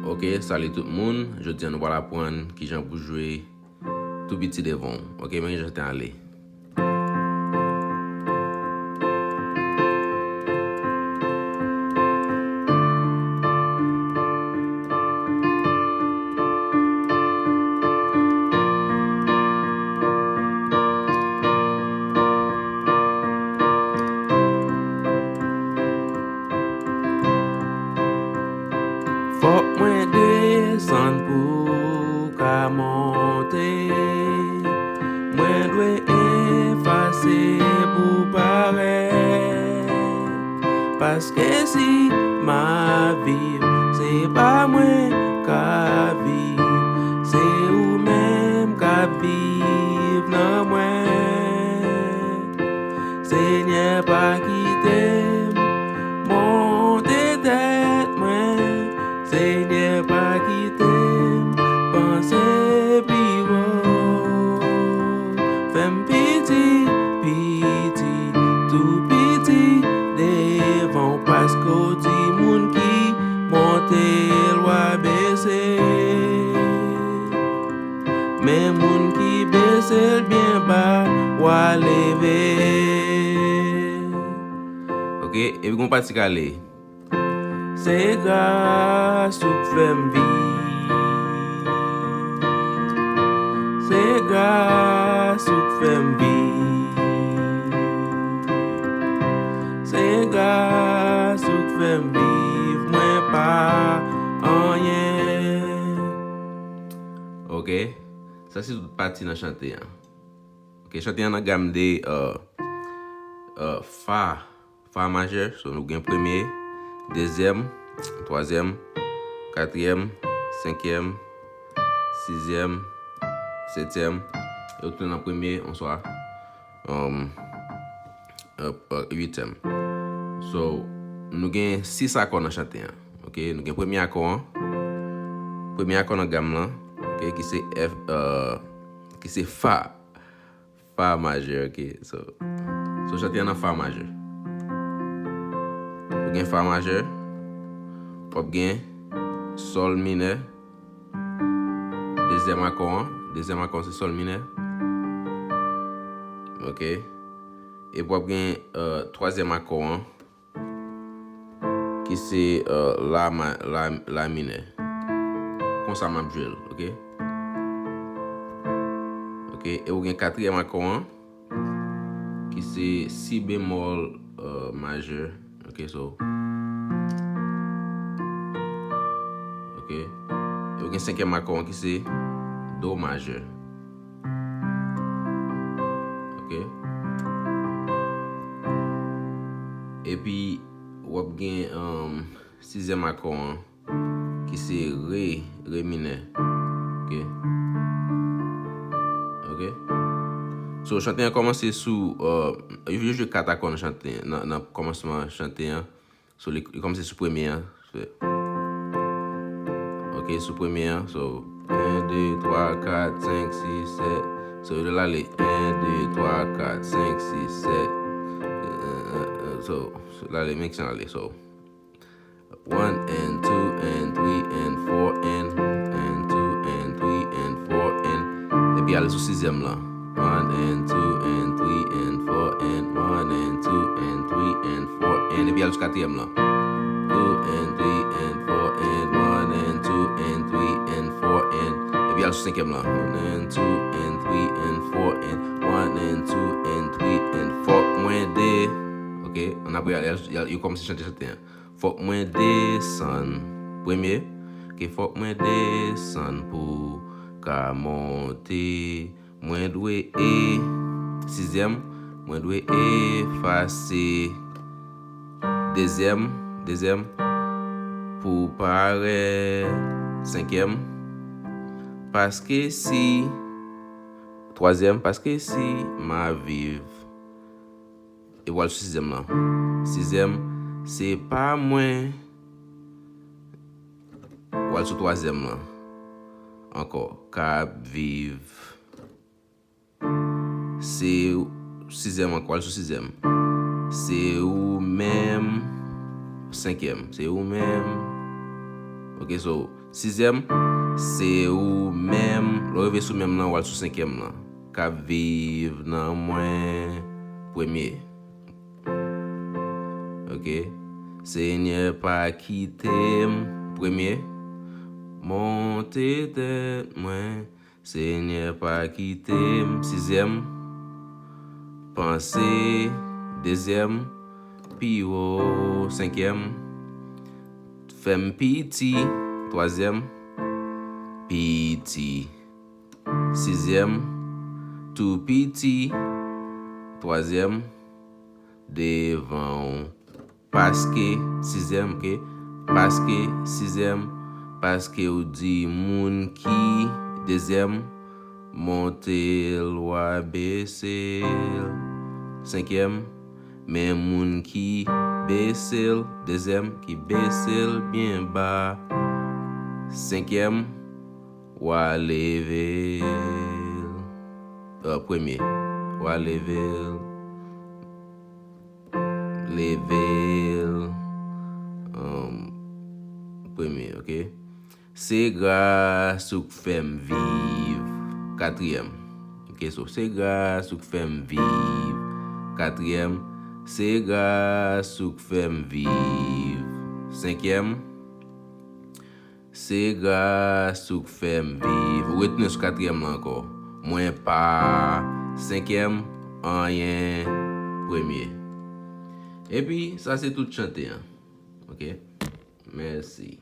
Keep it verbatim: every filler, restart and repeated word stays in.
Ok, salut tout moun. Jodi a nou pral aprann kijan pou jwe Tou Piti Devan W. Ok, men jan te ale. Fòk mwen desann pou ka monte. Mwen dwe efase pou parèt. Paske si m ap viv, se pa mwen k ap viv, se ou menm k ap viv nan mwen. Senyè, pa kite m monte tèt mwen. Senyè, pa kite m panse pi wo. Fè m piti, piti, tou piti devan w, paske w di moun ki monte, l w a bese. Men moun ki bese l byen ba, w a leve. Ok, epi gon pati k ale. Se gras ou k fè m viv. Se gras ou k fè m viv. Se gras ou k fè m viv. Mwen pa anyen. Ok, sa se tout pati nan chante an. Ok, chante an nan gam de, euh, euh, fa, fa majè. So, nou gen premye, dezyèm, twazyèm, katriyèm, senkyèm, sizyèm, setyèm. Yo tounen nan premye, oswa, um, euh, euh, uityèm. So, nou gen sis akò nan chante an. Ok, nou gen premye akò an. Premye akò nan gam lan, ok, ki se F, euh, ki se fa. Fa majè, ok. So, so chante an nan fa majè. Ou gen fa majè, w ap gen sòl minè. Dezyèm akò an, dezyèm akò an se sòl minè. Ok. Epi w ap gen, euh, twazyèm akò an, ki se, euh, la ma-, la, la minè. Konsa m ap jwe l, ok? Ok, e ou gen katriyèm akò an, ki se si bemòl, euh, majè, ok, so, ok, e ou gen senkyèm akò an, ki se do majè. Ok. Epi, w ap gen, um, sizyèm akò an, ki se re, re minè. Ok. Ok. So, chante an kòmanse sou, uh, yo jwe kat akò nan chante, nan, nan kòmansman chante an. So, li, li kòmanse sou premye an. Ok, sou premye an. So, en, de, twa, kat, senk, sis, sèt. So, yo ale en, de, twa, kat, senk, sis, sèt. So, so, l ale, men ki jan l ale. So, one and two and three and four and, and two and three and four and. Epi ale sou sizyèm lan. One and two and three and four and one and two and three and four and. Epi al sou katriyèm lan. Two and three and four and one and two and three and four and. Epi al sou senkyèm lan. One and two and three and four and one and two and three and four. Fòk mwen de. Ok, ann apre, yo kòmanse chante chante an. Fòk mwen desann. Premye, ke fòk mwen desann pou ka monte. Mwen dwe e, sizyèm, mwen dwe efase. Dezyèm, dezyèm, pou parèt. Senkyèm, paske si. Twazyèm, paske si m a viv. E w al sou sizyèm lan. Sizyèm, se pa mwen. W al sou twazyèm lan. Ankò, k ap viv. Se sizyèm ankò, w al sou sizyèm. Se ou menm. Senkyèm, se ou menm. Ok, so, sizyèm, se ou menm. Lè w rive sou menm lan, w al sou senkyèm lan. K ap viv nan mwen premye. Ok. Senyè, pa kite m premye. Monte tèt mwen. Senyè, pa kite m. Sizyèm. Panse. Dezyèm. Pi wo. Senkyèm. Fè m piti. Twazyèm. Piti. Sizyèm. Tou piti. Twazyèm. Devan w. Paske, sizyèm, ok. Paske, sizyèm, paske w di moun ki, dezyèm, monte l, w a bese l. Senkyèm, men moun ki bese l, dezyèm, ki bese l byen ba. Senkyèm, w a leve l. Euh, premye, w a leve l. Leve l. Um, premye, ok. Se gras ou k fè m viv. Katriyèm. Ok, so, se gras ou k fè m viv. Katriyèm. Se gras ou k fè m viv. Senkyèm. Se gras ou k fè m viv. Ou retounen sou katriyèm lan ankò. Mwen pa. Senkyèm, anyen. Premye. Epi, sa se tout chante an. Ok? Mèsi.